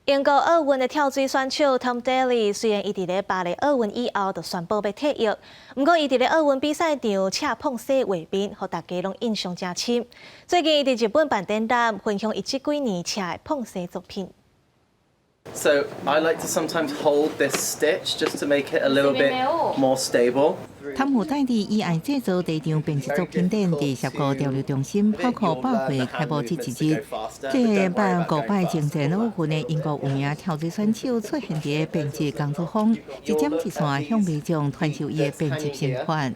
英國奧運的跳水選手 Tom Daley 雖然伊佇咧巴黎奧運以後就宣布欲退役，毋過伊佇咧奧運比賽場車膨洗畫面，予大家攏印象誠深。最近伊佇日本辦展覽，分享伊這幾年車的膨洗作品。 So I like to sometimes hold this stitch just to make it a little bit more stable. 湯姆戴利以愛製造第一場編織作品展，佇澀谷潮流中心柏酷百貨開幕這一日，這個捌五擺征戰奧運的英國有名跳水選手出現佇編織工作坊，一針一線向民眾傳授伊的編織心法。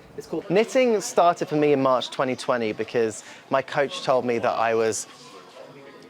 Knitting started for me in March 2020 because my coach told me that I was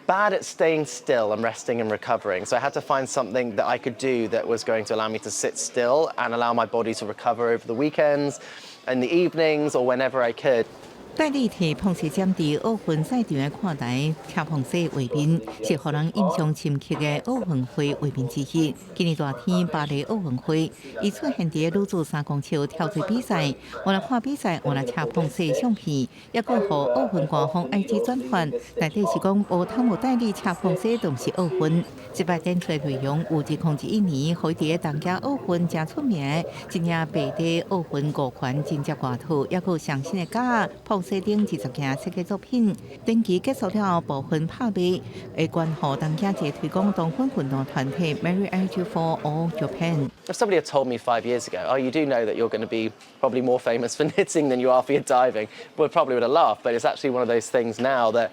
bad at staying still and resting and recovering. So I had to find something that I could do that was going to allow me to sit still and allow my body to recover over the weekends and the evenings or whenever I could. 戴利提膨洗針佇奧運賽場的看台車膨洗畫面，是予人印象深刻的奧運會畫面之一。今年熱天巴黎奧運會，伊出現佇女子3公尺跳水比賽，有來看比賽，有來車膨洗相片，抑閣予奧運官方 IG 轉發。內底是講無湯姆戴利車膨洗就毋是奧運。這擺展出的內容有2021年，予伊佇東京奧運誠出名的一領白底奧運五環真跡外套，抑閣有上新的膠膨洗等20件設計作品。展期結束了後，部分拍賣會捐予東京一個推廣童粉運動團體 Marriage for All Japan。 If somebody had told me 5 years ago, "Oh, you do know that you're going to be probably more famous for knitting than you are for your diving," we probably would have laughed. But it's actually one of those things now that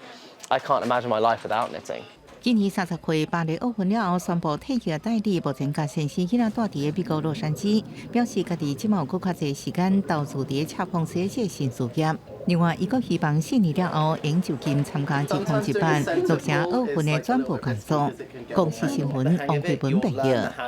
I can't imagine my life without knitting. 今年30歲巴黎奧運了後宣布退役的戴利，目前佮先生囡仔蹛佇美國洛杉磯，表示家己這馬有閣較濟時間投注佇車膨洗這個新事業。另外，伊閣希望4年了後，會就近參加2018洛城奧運的轉播工作。公視新聞王慧文編譯。